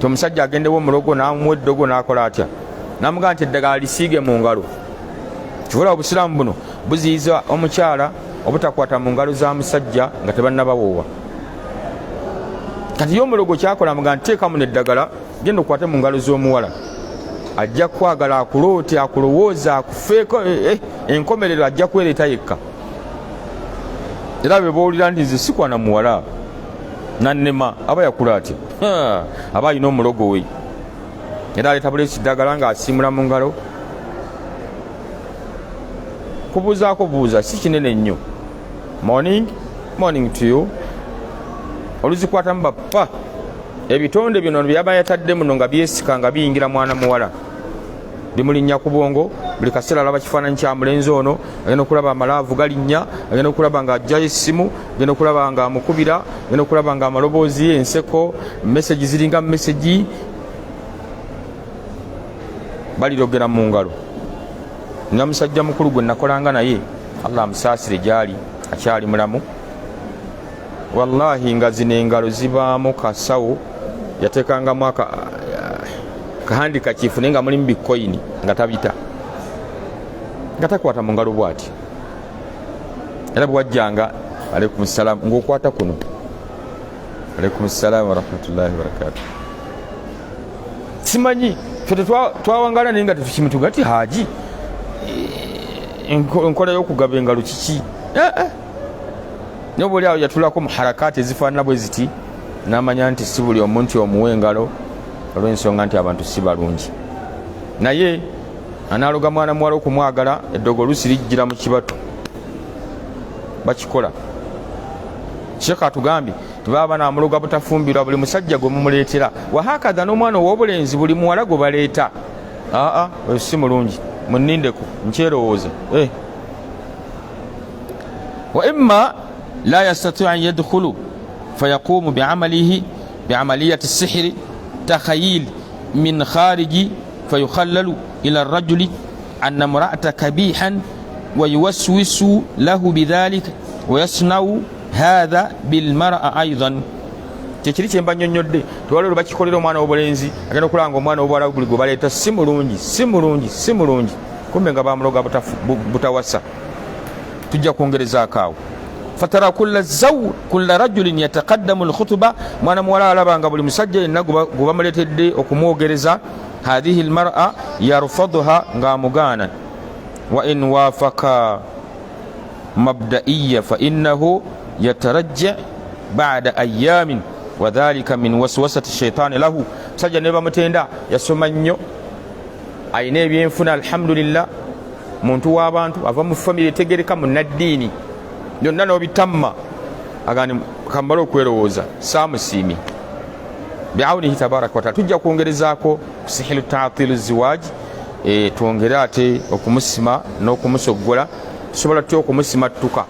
ti omusajja agendewo omulogo namuwa eddogo, nakola atya? Namugaa nti eddagala lisiige mu ngalo. Kivula obusiraamu buno buziyiza omukyala obutakwata mu ngalo za musajja nga tebannabawoowa. Kati ye omulogo kyakola, mugaa nti teekamu neddagala, genda okwate mu ngalo z'omuwala, ajja kukwagala, akuloote, akulowooza, akufeeko, enkomerero ajja kwereeta yekka. Era be bowulira nti nze sikwana muwala nannema, aba yakula atya? Aba alina omulogo we, era aleeta buleesi ddagala ng'asiimula mu ngalo. Kubuuzaako buuza si kinene nnyo, morning morning to you, oluzikwatamu bappa ebitonde bino byaba yatadde muno nga byesika nga biyingira mwana muwala, bimulinnya ku bwongo. Buli kaseera alaba kifaananyi kya mulenzi ono, agenda okulaba amalaavu galinnya, agenda okulaba nga ajjayo essimu, agenda okulaba nga amukubira, agenda okulaba nga amaloboozi, enseko, mesegi ziringa mesegi, balirogera mu ngalo. Nga musajja mukulu gwe nakolanga naye, Allah amusaasire, gyali akyali mulamu, wallahi nga zino engalo zibaamu kasawo yateekangamu kahandi kakifu, naye nga mulimu bikoyini, nga tabita, nga takwata mu ngalo bwati. Era bwewajjanga aleikum salam, ngaokwata kuno, aleikum salam warahmatullahi wabarakatu. Simanyi fe twawangala naye nga tetukimutuga ti haji, enkola y'okugaba engalo kiki? Naye oba oli awo yatulako mu harakati ezifaanana bwe ziti. N'amanya nti si buli omu nti omuwa engalo, olw'ensonga nti abantu si balungi. Naye anaaloga mwana muwala okumwagala, eddogo oluusi lijjira mu kibatu, bakikola. Sheekh atugambye tibaba banaamuloga butafumbirwa buli musajja gwe mumuleetera, wahakadha n'omwana ow'obulenzi buli muwala gwe baleeta. Aa, oyo si mulungi, munnindeko nkyerowooza. Wa imma la yastatiu an yadkhulu fayaqumu biamalihi biamaliyati sihiri takhayil min khariji fayukhallalu ila rajuli anna murata kabihan wayuwaswisu lahu bidhalika wayasnau hatha bilmaraa aidan. Kyekiri kyemba nyonyodde, tewali olwo bakikolera omwana w'obulenzi, agenda okulaba nga omwana w'obuwala buli gwe baleeta si mulungi, si mulungi, si mulungi, kumbe nga bamuloga butawasa. Tujja kwongerezaako awo. Fatara kulla zaw kulla rajulin yataqaddamu lkhutuba, mwana muwala alaba nga buli musajja yenna gwe bamuleetedde okumwogereza, hadhihi lmara yarfaduha, ng'amugaana. Wa in wafaka mabdaiya fainahu yatarajja bada ayamin, wadhalika min waswasati shaitani lahu. Musajja ne bamutenda yasoma nnyo, alina ebyenfuna, alhamdulillah, muntu w'abantu, ava mu famire etegereka, munaddiini, byonna n'obitamma, agandi kambale okwerowooza saamusiimi. Biaunihi tabaraka wataala tujja kwongerezaako kusihilu tatilu ziwaji, twongere ate okumusima n'okumusoggola. Tusobola tutya okumusimattuka?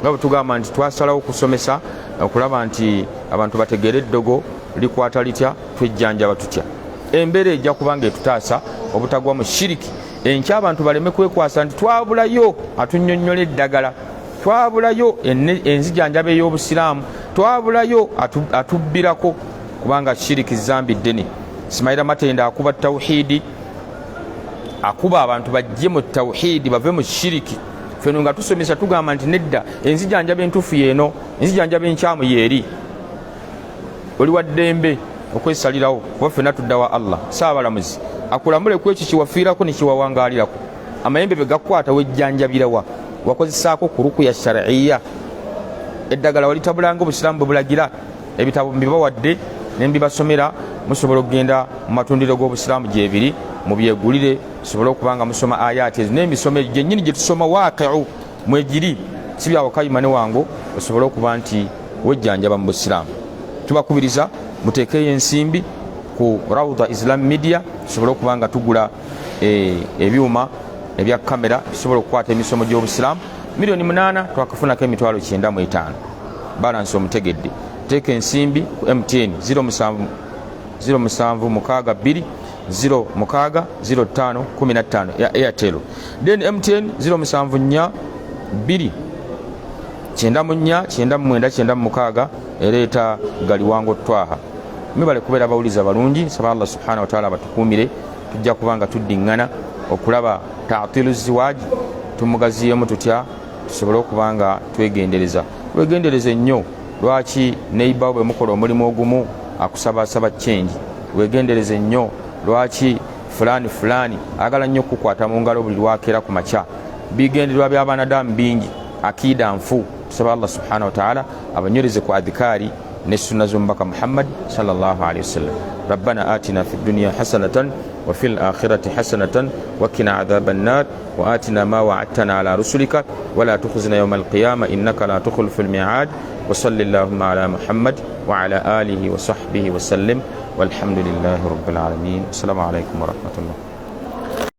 Nga bwe tugamba nti twasalawo okusomesa okulaba nti abantu bategeere eddogo likwata litya, twejjanjaba tutya, embeera ejja kuba nga etutaasa obutagwa mu shiriki. Enkya abantu baleme kwekwasa nti twabulayo atunyonnyola eddagala, twabulayo enzijanjaba ey'obusiraamu, twabulayo atubbirako, kubanga shiriki zambi ddene. Simaira Matenda akuba tawhidi, akuba abantu bajje mu tawhidi, bave mu shiriki. Feno nga tusomesa tugamba nti nedda, enzijanjaba entuufu yeeno, enzijanjaba enkyamu yeeri. Oli wa ddembe okwesalirawo, kuba ffenna tudda wa Allah Saabalamuzi akulamule ku ekyo kyewafiirako ne kyewawangaalirako. Amayembe bwe gakukwata wejjanjabirawa? Wakozesaako ku rukuya shariya? Eddagala walitabulanga obusiraamu bwe bulagira? Ebitabo mbibawadde ne mbibasomera, musobola okugenda mu matundiro g'obusiraamu gyebiri mubyegulire, musobole okuba nga musoma ayaati ezo n'emisomo egyo gyennyini gye tusoma waaqiu mwegiri, si bya wakayima ne wango, osobole okuba nti wejjanjaba mu busiraamu. Tubakubiriza muteekeyo ensimbi ku Rauda Islam Media, tusobole okuba nga tugula ebyuma ebya kamera tusobole okukwata emisomo gy'obusiraamu. 8 miliyoni twakafunako emitwalo 95, balansi omutegedde. Teeka ensimbi ku MTN 07 0762 06 05 15 ya Airtel, then MTN 074 2 94 99 96 ereeta Galiwango Twaha. Mwebale kubeera abawuliza balungi. Nsaba Allah subhanahu wataala abatukuumire. Tujja kuba nga tuddiŋŋana okulaba tatilu ziwaji tumugaziyemu tutya, tusobole okuba nga twegendereza. Wegendereze nnyo lwaki neibawo bwe mukola omulimu ogumu akusabasaba change. Wegendereze nnyo lwaki fulani fulani ayagala nnyo okukukwata mu ngalo buli lwakeera ku makya. Bigendererwa by'abaanadamu bingi, akiida nfu. Tusaba Allah subhanahu wataala abanywereze ku adhikaari ne sunna z'omubaka Muhammad sallallahu alaihi wasallam. Rabbana atina fi dunya hasanatan wa fil akhirati hasanatan wakina adhaba nnar wa atina ma wa'adtana ala rusulika wala tukhzina yawma alqiyama innaka la tukhlifu almi'ad wa salli allahumma ala Muhammad wa ala alihi wa sahbihi wa sallim, walhamdulillahi rabbil alamin. Assalamu alaikum wa rahmatullah.